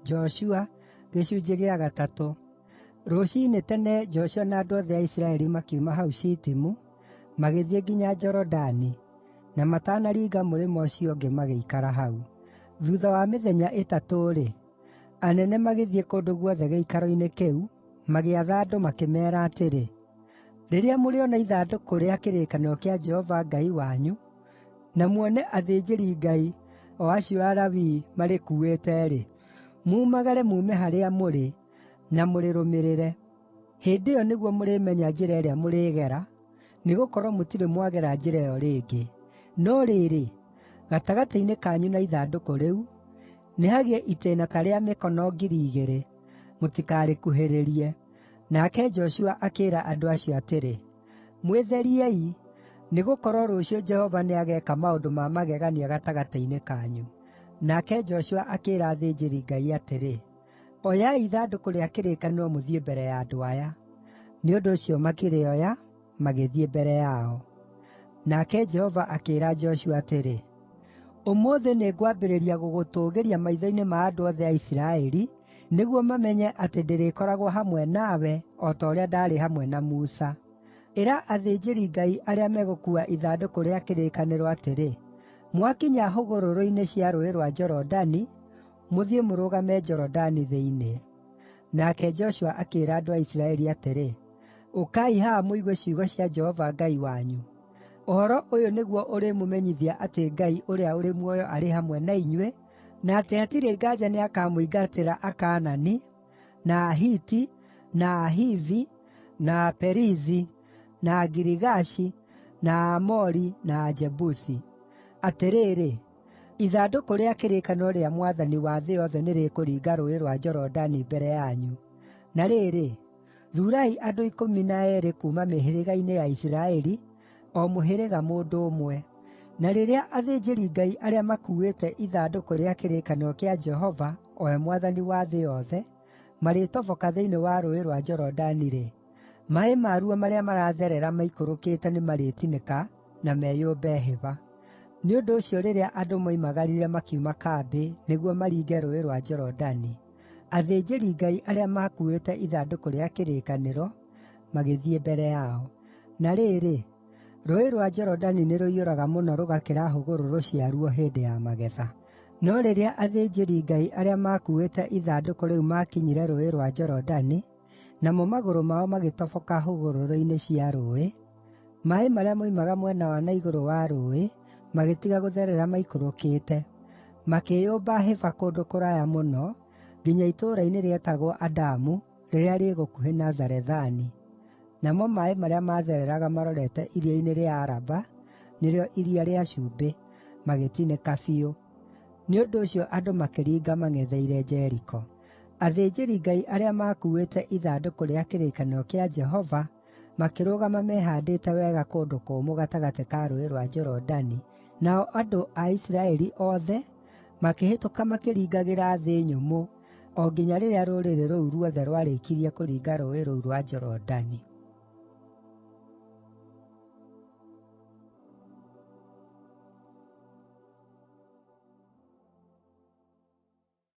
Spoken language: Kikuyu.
Joshua. Rũciinĩ tene Joshua na andũ othe a Isiraeli makiuma hau Shitimu, magĩthiĩ nginya Jorodani, na matanaringa mũrĩmo ũcio ũngĩ magĩikara hau. Thuutha wa mĩthenya ĩtatũ-rĩ, anene magĩthiĩ kũndũ guothe gĩikaro-inĩ kĩu, magĩatha andũ makĩmeera atĩrĩ, “Rĩrĩa mũrĩona ithandũkũ rĩa kĩrĩkanĩro kĩa Jehova Ngai wanyu, na muone athĩnjĩri-Ngai, o acio Alawii, marĩkuuĩte-rĩ, mumagare muume harĩa mũrĩ na mũrĩrũmĩrĩre. Hĩndĩ ĩyo nĩguo mũrĩmenya njĩra ĩrĩa mũrĩĩgera, nĩgũkorwo mũtirĩ mwagera njĩra ĩyo rĩngĩ.” No rĩrĩ, gatagatĩ-inĩ kanyu na ithandũkũ rĩu, nĩhagĩe itĩĩna ta rĩa mĩkono 2,000, mũtikarĩkuhĩrĩrie. Nake Joshua akĩĩra andũ acio atĩrĩ, “Mwĩtheriei, nĩgũkorwo rũciũ Jehova nĩageeka maũndũ ma magegania gatagatĩ-inĩ kanyu.” Nake Joshua akĩĩra athĩnjĩri-Ngai atĩrĩ, “Oyai ithandũkũ rĩa kĩrĩkanĩro mũthiĩ mbere ya andũ aya.” Nĩ ũndũ ũcio makĩrĩoya, magĩthiĩ mbere yao. Nake Jehova akĩĩra Joshua atĩrĩ, “Ũmũthĩ nĩngwambĩrĩria gũgũtũũgĩria maitho-inĩ ma andũ othe a Isiraeli, nĩguo mamenye atĩ ndĩrĩkoragwo hamwe nawe o ta ũrĩa ndaarĩ hamwe na Musa. Ĩra athĩnjĩri-Ngai arĩa megũkuua ithandũkũ rĩa kĩrĩkanĩro atĩrĩ, ‘Mwakinya hũgũrũrũ-inĩ cia Rũũĩ rwa Jorodani, mũthiĩ mũrũgame Jorodani thĩinĩ.’ ” Nake Joshua akĩĩra andũ a Isiraeli atĩrĩ, “Ũkai haha mũigue ciugo cia Jehova Ngai wanyu. Ũhoro ũyũ nĩguo ũrĩmũmenyithia atĩ Ngai ũrĩa ũrĩ muoyo arĩ hamwe na inyuĩ, na atĩ hatirĩ nganja nĩakamũingatĩra Akaanani, na Ahiti, na Ahivi, na Aperizi, na Agirigashi, na Aamori, na Ajebusi. Atĩrĩrĩ, ithandũkũ rĩa kĩrĩkanĩro rĩa Mwathani wa thĩ yothe nĩrĩkũringa Rũũĩ rwa Jorodani mbere yanyu. Na rĩrĩ, thuurai andũ 12 kuuma mĩhĩrĩga-inĩ ya Isiraeli, o mũhĩrĩga mũndũ ũmwe. Na rĩrĩa athĩnjĩri-Ngai arĩa makuuĩte ithandũkũ rĩa kĩrĩkanĩro kĩa Jehova, o we Mwathani wa thĩ yothe, marĩtoboka thĩinĩ wa Rũũĩ rwa Jorodani-rĩ, maaĩ maruo marĩa maratherera maikũrũkĩte nĩmarĩtinĩka na meyũmbe hĩba.” Nĩ ũndũ ũcio rĩrĩa andũ moimagarire makiuma kambĩ nĩguo maringe Rũũĩ rwa Jorodani, athĩnjĩri-Ngai arĩa maakuuĩte ithandũkũ rĩa kĩrĩkanĩro magĩthiĩ mbere yao. Na rĩrĩ, Rũũĩ rwa Jorodani nĩrũiyũraga mũno rũgakĩra hũgũrũrũ ciaruo hĩndĩ ya magetha. No rĩrĩa athĩnjĩri-Ngai arĩa maakuuĩte ithandũkũ rĩu maakinyire Rũũĩ rwa Jorodani, namo magũrũ mao magĩtoboka hũgũrũrũ-inĩ cia rũũĩ, maaĩ marĩa moimaga mwena wa na igũrũ wa rũũĩ magĩtiga gũtherera maikũrũkĩte, makĩĩyũmba hĩba kũndũ kũraya mũno, nginya itũũra-inĩ rĩetagwo Adamu, rĩrĩa rĩ gũkuhĩ na Zarethani, namo maaĩ marĩa maathereraga marorete iria-inĩ rĩa Araba, nĩrĩo Iria rĩa Cumbĩ, magĩtinĩka biũ. Nĩ ũndũ ũcio andũ makĩringa mang'etheire Jeriko. Athĩnjĩri-Ngai arĩa maakuuĩte ithandũkũ rĩa kĩrĩkanĩro kĩa Jehova makĩrũgama mehaandĩte wega kũndũ kũmũ gatagatĩ ka Rũũĩ rwa Jorodani, nao andũ a Isiraeli othe makĩhĩtũka makĩringagĩra thĩ nyũmũ o nginya rĩrĩa rũrĩrĩ rũu ruothe rwarĩkirie kũringa rũũĩ rũu rwa Jorodani.